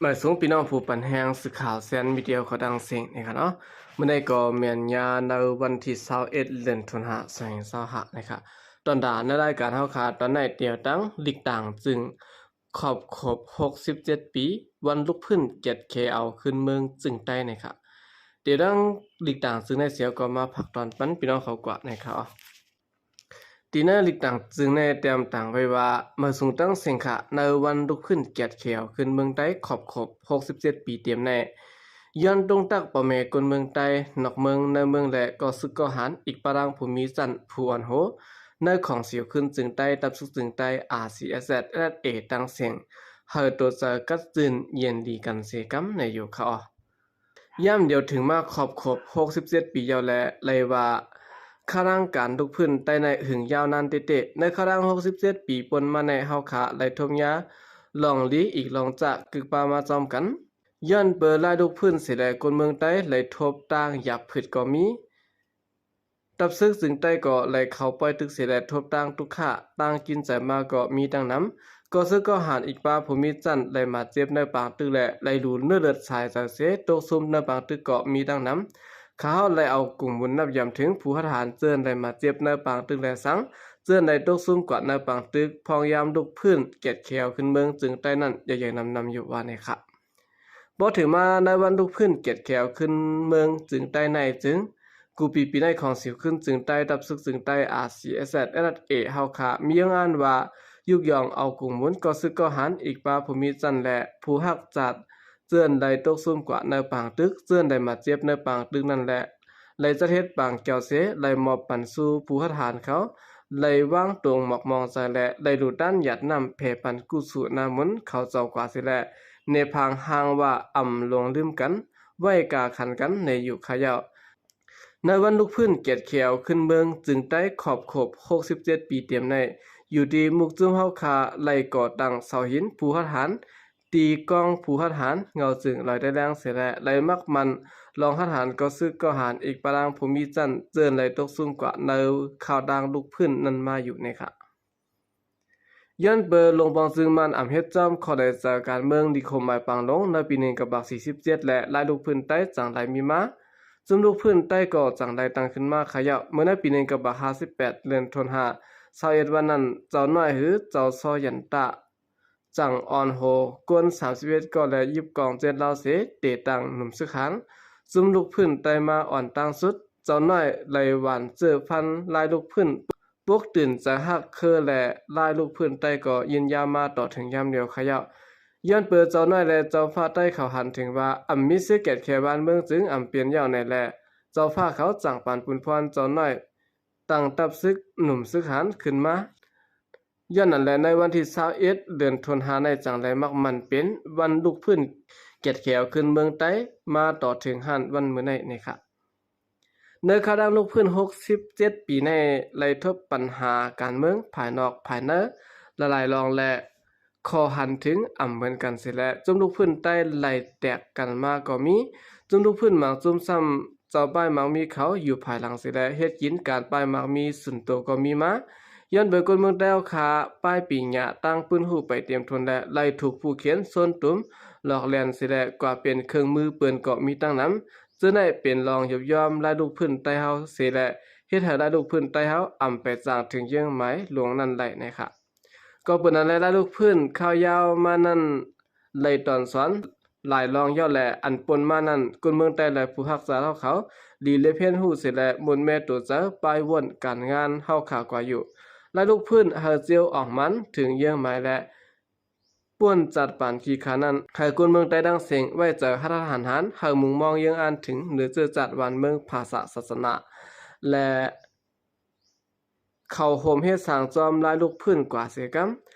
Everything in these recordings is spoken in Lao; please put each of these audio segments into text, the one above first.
ມາສູງພີ່ນ້ອງຜູ້ປັນແຮງສື່ຂ່າວແຊນມີເດຍຂອງຕ່າງເສັງນີ້ຄະເນາະ. ມື້ນີ້ກໍແມ່ນຍາມໃນວັນທີຊາວເອັດ ເດືອນຕຸລາ ສອງພັນຊາວຫ້ານີ້ຄະ. ຕອນດາໃນລາຍການເຮົາຄະ ຕອນນີ້ດຽວຕັ້ງຫຼີກຕັ້ງຈຶ່ງ ຄອບຄົບຫົກສິບເຈັດປີ ວັນລຸກຟື້ນກຽດແຂວເອົາຄືນເມືອງຈຶ່ງໃຕ້ນີ້ຄະ. ດຽວຕັ້ງຫຼີກຕັ້ງຈຶ່ງໃນສຽວກໍມາພັກຕອນປັນພີ່ນ້ອງເຂົາກວ່ານີ້ຄະ. ທີ່ໃນຫຼີກຕັ້ງຈຶ່ງໃນແຕ້ມຕັ້ງໄວ້ວ່າ ມາສູງຕັ້ງເສັງຄະ ໃນວັນລຸກຟື້ນກຽດແຂວເອົາຄືນເມືອງໃຕ້ຄອບຄົບຫົກສິບເຈັດປີເຕັມແນ່. ຍ້ອນຕົງຕັກພໍ່ແມ່ຄົນເມືອງໃຕ້ ນອກເມືອງ ໃນເມືອງ ແລະ ກໍຊຶກກໍຫານ ອີກປະທັງຜູ້ມີຊັ້ນ ຜູ້ອ່ອນໂຮ ໃນຂອງສິວຂຶ້ນຈຶ່ງໃຕ້ ຕັບຊຶກຈຶ່ງໃຕ້ ອາຊີເອສແອດ ແອລແອດເອ ຕ່າງເສັງ ໃຫ້ໂຕໃຈກັດຈື່ນ ຍິນດີກັນເສກຳແນ່ຢູ່ຄະ. ຍາມດຽວເຖິງມາຄອບຄົບຫົກສິບເຈັດປີແລ້ວແລະ ໄລ່ວ່າ ຂະບວນການລຸກຟື້ນໃຕ້ໃນຫຶງຍາວນານເຕະໆ ໃນຂະບວນຫົກສິບເຈັດປີປົນມາໃນເຮົາຄະໄລ່ທົບຍາ ລອງດີອີກລອງຈາກກຶກປາມາຈອມກັນ. ຍ້ອນເປີໄລ່ລຸກຟື້ນເສແລະ ຄົນເມືອງໃຕ້ໄລ່ທົບຕ່າງຢາບຜຶດກໍມີ. ຕັບຊຶກຈຶ່ງໃຕ້ກໍໄລ່ເຂົ້າປ່ອຍຕຶກເສແລະ ທົບຕ່າງຕຸກຂະ ຕ່າງກິນໃຈມາກໍມີຕັ້ງນຳ. ກໍຊຶກກໍຫານອີກປະຜູ້ມີຊັ້ນໄລ່ມາເຈັບໃນປາງຕຶກ ແລະ ໄລ່ຫຼູເນື້ອເລືອດສາຍໃຈເສ ຕົກຊຸມໃນປາງຕຶກກໍມີຕັ້ງນຳ. ເຂົາໄລ່ເອົາກຸງບຸນນັບຢາມເຖິງຜູ້ຮັດຫານ ເຈີນໄລ່ມາເຈັບໃນປາງຕຶກ ແລະ ສັງ ເຈີນໄລ່ຕົກຊຸມກວ່າໃນປາງຕຶກ ພ້ອມຍາມລຸກຟື້ນກຽດແຂວຂຶ້ນເມືອງຈຶ່ງໃຕ້ນັ້ນ ຢ່າງນຳນຳຢູ່ວ່າແນ່ຄະ. ພໍເຖິງມາໃນວັນລຸກຟື້ນກຽດແຂວຂຶ້ນເມືອງຈຶ່ງໃຕ້ໃນຈຶ່ງ ກູປີປີໃນຂອງສິວຂຶ້ນຈຶ່ງໃຕ້ ຕັບຊຶກຈຶ່ງໃຕ້ ອາຊີເອສແອດ ແອລແອດເອ ເຮົາຄະ ມີຍືນຢັນວ່າ ຍຸກຍອງເອົາກຸງບຸນ ກໍຊຶກກໍຫານ ອີກປະຜູ້ມີຊັ້ນ ແລະ ຜູ້ຮັກຊາດ ເຈີນໄດ້ຕົກຊຸມກວ່າໃນປາງຕຶກ ເຈີນໄດ້ມາເຈັບໃນປາງຕຶກນັ້ນ ແລະ ໄດ້ຈັດເຮັດປາງແກ້ວເສ ໄດ້ມອບປັນສູ່ຜູ້ຮັດຫານເຂົາ ໄດ້ວາງຕົງໝອກມອງໃຈ ແລະ ໄດ້ດູດດັນຢາດນ້ຳແຜ່ປັນກູ້ສູ່ນ້ຳມົນເຂົາເຈົ້າກວ່າເສ ແລະ ເນພາງຮ່າງວ່າອຳຫຼົງລືມກັນ ໄວ້ກາຂັນກັນແນ່ຢູ່ຄະເຈົ້າ. ໃນວັນລຸກຟື້ນກຽດແຂວຂຶ້ນເມືອງຈຶ່ງໃຕ້ຄອບຄົບຫົກສິບເຈັດປີເຕັມໃນ ຢູ່ທີ່ໝູ່ຈຸ້ມເຮົາຄະໄລ່ກໍ່ຕັ້ງເສົາຫີນຜູ້ຮັດຫານ ຕີກ້ອງຜູ້ຮັດຫານ ເຫງົາຈຶ່ງລອຍໄດ້ແລງເສແລະ ໄລ່ໝັກໝັ້ນລອງຮັດຫານ ກໍຊຶກກໍຫານ ອີກປະທັງຜູ້ມີຊັ້ນ ເຈີນໄລ່ຕົກຊຸມກວ່າໃນຂ່າວຕ່າງລຸກຟື້ນນັ້ນມາຢູ່ນີ້ຄະ. ຍ້ອນເປີລົງປອງຈຶ່ງມັນອຳເຮັດຈອມ ຂໍ້ໄດ້ຈາກການເມືອງລິຄົມໝາຍປາງຫຼົງ ໃນປີໜຶ່ງເກົ້າຮ້ອຍສີ່ສິບເຈັດ ແລະ ລາຍລຸກຟື້ນໃຕ້ຈັ່ງໄດ້ມີມາ ຈຸ້ມລຸກຟື້ນໃຕ້ກໍຈັ່ງໄດ້ຕັ້ງຂຶ້ນມາຂະເຈົ້າ. ເມື່ອໃນປີໜຶ່ງເກົ້າຮ້ອຍຫ້າສິບແປດ ເດືອນຕຸລາ ຊາວເອັດວັນນັ້ນ ເຈົ້ານ້ອຍ ຫຼື ເຈົ້າຊໍຢັນຕະ ຈັ່ງອ່ອນໂຮ ກົນສາມສິບເອັດກໍ ແລະ ຢິບກອງເຈັດລາວເສ ເຕະຕັ້ງໜຸ່ມຊຶກຫານ ຈຸ້ມລຸກຟື້ນໃຕ້ມາອ່ອນຕາງສຸດ. ເຈົ້ານ້ອຍໄລ່ຫວານເຈີ້ພັນລາຍລຸກຟື້ນ ປຸກຕື່ນໃຈຮັກເຄີ ແລະ ລາຍລຸກຟື້ນໃຕ້ກໍຍືນຍາວມາຕໍ່ເຖິງຍາມດຽວຂະເຈົ້າ. ຍ້ອນເປີເຈົ້ານ້ອຍ ແລະ ເຈົ້າຟ້າໃຕ້ເຂົາຫັນເຖິງວ່າ ອຳມີຊຶກກຽດແຂວບ້ານເມືອງຈຶ່ງອຳເປັນແລ້ວແນ່ ແລະ ເຈົ້າຟ້າເຂົາຈັ່ງປານປຸນພອນເຈົ້ານ້ອຍ ຕັ້ງຕັບຊຶກໜຸ່ມຊຶກຫານຂຶ້ນມາ. ຍ້ອນນັ້ນແຫຼະ ໃນວັນທີຊາວເອັດ ເດືອນຕຸລາໃນ ຈັ່ງໄດ້ໝັກໝັ້ນເປັນວັນລຸກຟື້ນກຽດແຂວຂຶ້ນເມືອງໃຕ້ ມາຕໍ່ເຖິງຮອດວັນມື້ໃນນີ້ຄະ. ໃນຂະນະລຸກຟື້ນຫົກສິບເຈັດປີໃນ ໄດ້ພົບບັນຫາການເມືອງພາຍນອກພາຍໃນຫຼາຍໆລອງ ແລະ ຂໍ້ຫັນເຖິງອຳເໝືອນກັນເສແລະ ຈຸ້ມລຸກຟື້ນໃຕ້ໄລ່ແຕກກັນມາກໍມີ. ຈຸ້ມລຸກຟື້ນບາງຈຸ້ມຊ້ຳ ເຈົ້າປ້າຍໝາກມີເຂົາຢູ່ພາຍຫຼັງເສແລະ ເຮັດກິນການປ້າຍໝາກມີສ່ວນໂຕກໍມີມາ. ຍ້ອນເບີຄົນເມືອງໃຕ້ເຮົາຄາ ປ້າຍປີຫຍ້າຕັ້ງປືນຮູ້ໄປເຕັມທົນ ແລະ ໄລ່ຖືກຜູ້ເຂນຊົນຕຸມຫຼອກແລ່ນເສແລະ ກວ່າເປັນເຄື່ອງມືປືນກໍມີຕັ້ງນຳ. ເຊິ່ງໄດ້ເປັນລອງຢອບຢອມລາຍລຸກຟື້ນໃຕ້ເຮົາເສແລະ ເຮັດໃຫ້ລາຍລຸກຟື້ນໃຕ້ເຮົາອຳໄປຈາກເຖິງເຍືອງໝາຍຫຼວງນັ້ນໄດ້ນະຄະ. ກໍເປັນນັ້ນແຫຼະ ລາຍລຸກຟື້ນຂ່າວຍາວມານັ້ນ ໄລ່ຕອນສອນຫຼາຍລອງຢອດ ແລະ ອັນປົນມານັ້ນ ຄົນເມືອງໃຕ້ ແລະ ຜູ້ຮັກສາເຮົາເຂົາ ດີເລັບຮຽນຮູ້ເສແລະ ໝົດແມ່ໂຕເຈົ້າ ປ້າຍວົນການງານເຮົາຂາກວ່າຢູ່ ລາຍລຸກຟື້ນເຮົາເຈົ້າອອກມັນເຖິງເຍືອງໝາຍ ແລະ ປ່ວນຈັດປານຂີ້ຂານັ້ນ ໃຫ້ຄົນເມືອງໃຕ້ທັງເສັງໄວ້ໃຈຮັກຮັກຫານຫານ ໃຫ້ມຸງມອງເຍືອງອ່ານເຖິງເໜືອເຈີ້ຈາດບ້ານເມືອງ ພາສາສາສະໜາ ແລະ ເຂົ້າໂຮມເຮັດສ້າງຈອມລາຍລຸກຟື້ນກວ່າເສກຳ.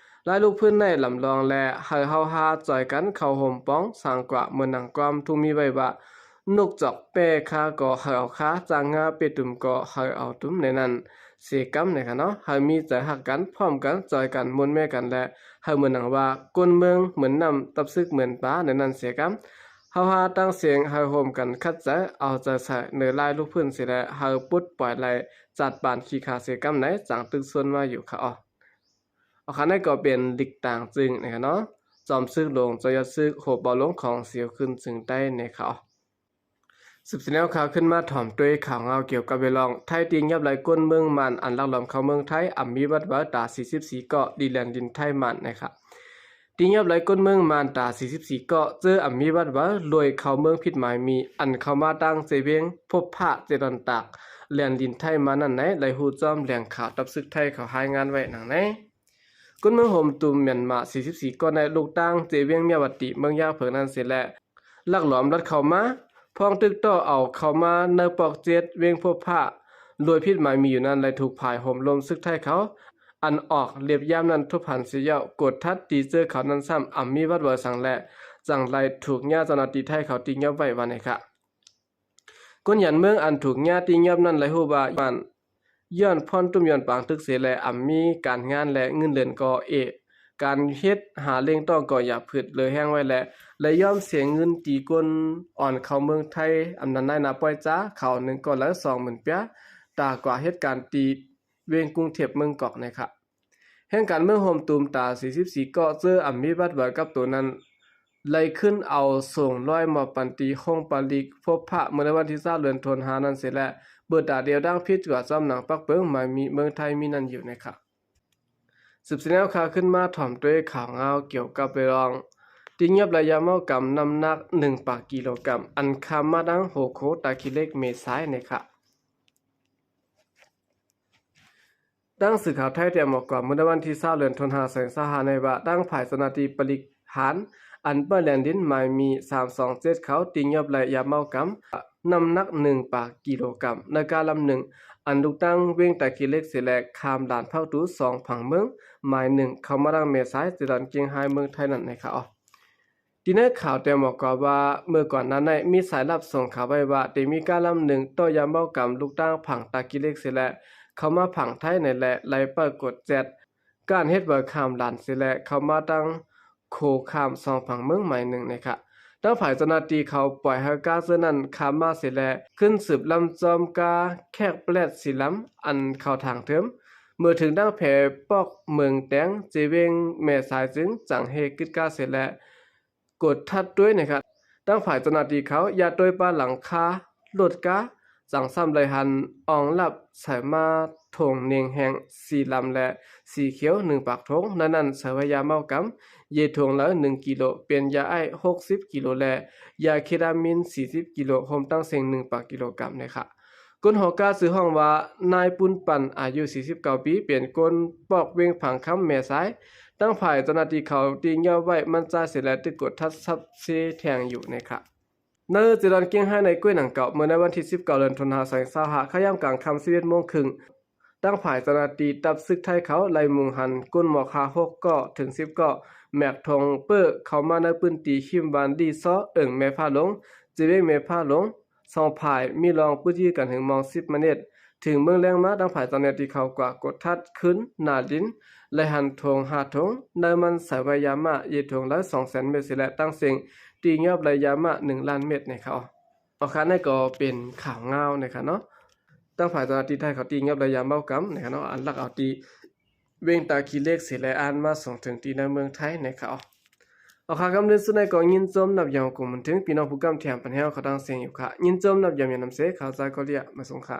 ລາຍລຸກຟື້ນໃນລຳລອງ ແລະ ໃຫ້ເຮົາຫາຈ່ອຍກັນເຂົ້າໂຮມປອງສ້າງກວ່າ ເໝືອນດັ່ງຄວາມທຸ່ງມີໄວ້ວ່າ ນົກຈອກແປ້ຄາກໍໃຫ້ເອົາຄາ ຊ້າງງາເປ້ຕຸ່ມກໍໃຫ້ເອົາຕຸ່ມ ໃນນັ້ນເສກຳນະຄະເນາະ. ໃຫ້ມີໃຈຮັກກັນ ພ້ອມກັນ ຈ່ອຍກັນ ມົນແມ່ກັນ ແລະ ໃຫ້ເໝືອນດັ່ງວ່າ ຄົນເມືອງເໝືອນນ້ຳ ຕັບຊຶກເໝືອນປາ ໃນນັ້ນເສກຳ. ເຮົາຫາຕັ້ງເສັງໃຫ້ໂຮມກັນຂັດໃຈເອົາໃຈໃສ່ໃນລາຍລຸກຟື້ນເສແລະ ໃຫ້ປົດປ່ອຍໄລ່ຈັດປານຂີ້ຂາເສກຳໃນ ຈັ່ງຕຶກຊົນມາຢູ່ຄະເນາະ. ເອົາ ຄະ ນັ້ນກໍເປັນລິກຕາງຈຶງນະຄະເນາະ. ເ ຈອມຊຶກຫຼວງເຈົ້າຍອດຊຶກ ໂຫບເບົາລົງຂອງສຽວຂຶ້ນເຊິ່ງໄດ້ແນ່ເຂົາ. ສືບສະແນວຂ່າວຂຶ້ນມາຖອມດ້ວຍຂ່າວງາວກ່ຽວກັບເວລອງ ໄທຕີງຍັບໄລ່ກົ້ນເມືອງມານ ອັນລັກລອມເຂົ້າເມືອງໄທ ອຳມີວັດວາຕາສີ່ສິບສີ່ເກາະ ດີແລນດິນໄທມານແນ່ເຂົາ. ຕີງຍັບໄລ່ກົ້ນເມືອງມານຕາສີ່ສິບສີ່ເກາະ ເຈີອຳມີວັດວາ ລວຍເຂົ້າເມືອງຜິດໝາຍມີ ອັນເຂົ້າມາທາງເຊວຽງ ພົບພະ ເຈດອນຕາກ ແລນດິນໄທມານນັ້ນໃນ ໄດ້ຮູ້ຈອມແຫຼ່ງຂ່າວທັບຊຶກໄທເຂົາລາຍງານໄວ້ດັ່ງໃນ. ກົ້ນເມືອງໂຮມຕຸມມຽນມາສີ່ສິບສີ່ເກາະໃນ ລຸກຕາງເຈວຽງເມຍວະຕິ ເມືອງຍາງເຜິງນັ້ນເສຍແລະ ລັກລອມລັດເຂົ້າມາ ພ້ອມຕຶກຕໍ່ເອົາເຂົ້າມາໃນປອກເຈັດ ວຽງພົບພະ ໂດຍຜິດໝາຍມີຢູ່ນັ້ນ ໄດ້ຖືກຝ່າຍໂຮມລົມຊຶກໄທເຂົາ ອັນອອກລຽບຢາມນັ້ນທົບຫັນເສຍແລ້ວ ກວດທັດຕີເຈີເຂົານັ້ນຊ້ຳ ອຳມີວັດວາສັງແລະ ຈັ່ງໄດ້ຖືກຍາເຈົ້າໜ້າທີ່ໄທເຂົາຕີງຍັບໄວ້ວ່າໃນຂະ. ກົ້ນຫຍັນເມືອງອັນຖືກຍາຕີງຍັບນັ້ນໄດ້ຮູ້ວ່າ ຍ້ອນ ຍ້ອນຜ່ອນຕຸ້ມຍ້ອນປາງຕຶກເສຍແລະ ອຳມີການງານແລະເງິນເດືອນກໍເອ ການເຮັດຫາລ້ຽງຕ້ອງກໍຢາກຜຶດເຫຼືອແຮງໄວ້ແລະ ໄດ້ຍອມເສຍເງິນຕີກົ້ນອອນເຂົ້າເມືອງໄທ ອຳນານນາຍໜ້າປ່ອຍຈາ ເຂົາໜຶ່ງກ້ອນລະສອງໝື່ນປຽ ຕາກວ່າເຮັດການຕີວຽງກຸງເທບເມືອງກອກໃນຂະ. ແຫ່ງການເມືອງໂຮມຕຸມຕາສີ່ສິບສີ່ເກາະ ເຈີອຳມີວັດວາກັບໂຕນັ້ນ ໄລ່ຂຶ້ນເອົາສົ່ງລອຍມອບປັນຕີໂຮງປາລິກພົບພະ ເມື່ອໃນວັນທີຊາວເດືອນທັນວານັ້ນເສຍແລະ ເບີຕາດຽວດັ່ງຜິດກວ່າຈອມໜັງປັກເປິງໝາຍມີເມືອງໄທມີນັ້ນຢູ່ໃນຂະ. ສືບສະແນວຂ່າວຂຶ້ນມາຖອມດ້ວຍຂ່າວງາວກ່ຽວກັບເວລອງ ຕີງຍັບໄລ່ຢາເມົາກຳນ້ຳໜັກໜຶ່ງປາກກິໂລກຣາມ ອັນຂ້າມມາທາງໂຮໂຄຕາຂີ້ເຫຼັກເມສາຍໃນຂະ. ດັ່ງສື່ຂ່າວໄທແຈ້ງອອກວ່າ ເມື່ອໃນວັນທີຊາວເດືອນທັນວາ ສອງພັນຊາວຫ້າໃນວ່າ ທາງຝ່າຍເຈົ້າໜ້າທີ່ປະລິຫານ ອັນເປີດແລ່ນດິນໝາຍມີສາມສອງເຈັດເຂົາ ຕີງຍັບໄລ່ຢາເມົາກຳ ນ້ຳໜັກໜຶ່ງປາກກິໂລກຣາມ ໃນກາລຳໜຶ່ງ ອັນລຸກຕັ້ງວຽງຕາຂີ້ເຫຼັກເສຍແລະ ຂ້າມດ່ານເຂົ້າຕູສອງຜັງເມືອງ ໝາຍໜຶ່ງ ເຂົ້າມາທາງແມ່ສາຍ ເຈດອນກຽງຮາຍ ເມືອງໄທນັ້ນໃນຂະ. ທີ່ໃນຂ່າວແຈ້ງບອກກວ່າວ່າ ເມື່ອກ່ອນໜ້າໃນມີສາຍລັບສົ່ງຂ່າວໄວ້ວ່າ ໄດ້ມີກາລຳໜຶ່ງຕໍ່ຢາເມົາກຳ ລຸກຕັ້ງຜັງຕາຂີ້ເຫຼັກເສຍແລະ ເຂົ້າມາຝັ່ງໄທໃນແລະ ໄລ່ປາກົດແຈັດ ການເຮັດໃບຂ້າມດ່ານເສຍແລະ ເຂົ້າມາທາງໂຂງຂ້າມສອງຝັ່ງເມືອງໝາຍໜຶ່ງໃນຂະ. ທາງຝ່າຍເຈົ້າໜ້າທີ່ເຂົາປ່ອຍໃຫ້ກາເຊື້ອນັ້ນຂ້າມມາເສຍແລະ ຂຶ້ນສືບລຳຈອມກາແຄກແປດສີ່ລຳ ອັນເຂົ້າທາງເທີມ ເມື່ອເຖິງທາງແພປອກເມືອງແຕງ ເຈວຽງແມ່ສາຍ ຈຶ່ງຈັ່ງເຮກຶດກາເສຍແລະ ກວດທັດດ້ວຍໃນຂະ. ທາງຝ່າຍເຈົ້າໜ້າທີ່ເຂົາຢ່າໂຕຍປາຫຼັງຄາລົດກາ ຈັ່ງຊ້ຳໄດ້ຫັນອອງລັບໃສ່ມາຖົງເໜັງແຮງສີ່ລຳ ແລະ ສີຂຽວໜຶ່ງປາກຖົງ ໃນນັ້ນໃສ່ໄວ້ຢາເມົາກຳ ເຢຖົງລະໜຶ່ງກິໂລ ເປັນຢາໄອສ໌ຫົກສິບກິໂລ ແລະ ຢາເຄຕາມິນສີ່ສິບກິໂລ ໂຮມທັງເສັງໜຶ່ງປາກກິໂລກຣາມໃນຂະ. ຄົນຮອບກາຊື່ຫ້ອງວ່າ ນາຍປຸນປັນ ອາຍຸສີ່ສິບເກົ້າປີ ເປັນຄົນປອກວຽງຜັງຄຳແມ່ສາຍ. ທາງຝ່າຍເຈົ້າໜ້າທີ່ເຂົາທີ່ຍອບໄວ້ໝັ້ນໃຈເສຍແລະ ຕຶກກວດທັດຊັບເຊແທງຢູ່ໃນຂະ. ໃນເຈດອນກຽງຮາຍໃນກ້ວຍໜັງເກົ່າ ເມື່ອໃນວັນທີສິບເກົ້າເດືອນທັນວາ ສອງພັນຊາວຫ້າ ຂະຍາມກາງຄ່ຳສິບເອັດໂມງເຄິ່ງ ທາງຝ່າຍເຈົ້າໜ້າທີ່ຕັບຊຶກໄທເຂົາໄລ່ມຸງຫັນກົ້ນໝໍກຫາຫົກເກາະເຖິງສິບເກາະ ແມັກຖົງເປີ້ເຂົ້າມາໃນພື້ນທີ່ຮິມບ້ານລີຊໍ ເອີ່ງແມ່ພາຫຼົງ ເຈວຽງແມ່ພາຫຼົງ ສອງຝ່າຍມີລອງພື້ນທີ່ກັນເຖິງມອງສິບມາເນດ. ເຖິງເມືອງແລງມາ ທາງຝ່າຍເຈົ້າໜ້າທີ່ເຂົາກວາດກວດທັດຄືນໜ້າດິນ ໄລ່ຫັນຖົງຫ້າຖົງ ໃນມັນໃສ່ໄວ້ຢາມ້າ ເຢຖົງລະສອງແສນເມັດເສຍແລະ ຕັ້ງເສັງຕີງອບໄລ່ຢາມ້າໜຶ່ງລ້ານເມັດໃນຂະ. ເອົາ ໃນກໍເປັນຂ່າວງາວໃນຂະເນາະ ທາງຝ່າຍເຈົ້າໜ້າທີ່ໄທເຂົາຕີງອບໄລ່ຢາເມົາກຳໃນຂະເນາະ ອັນລັກເອົາຕີ ເວັງຕາຂີ້ເຫຼັກເສຍແລະ ອັນມາສົ່ງເຖິງທີ່ໃນເມືອງໄທໃນຂະ. ເອົາ ຄຳເດີນສຸດໃນກໍຍິນຊົມນັບຢອງກົງບຸນເຖິງ ພີ່ນ້ອງຜູ້ກຳແຖມປັນແຮວເຂົາທັງເສັງຢູ່ຂະ. ຍິນຊົມນັບຢອງຢານຳເສ ຂ່າວສານກໍລຽບມາສົ່ງຂະ.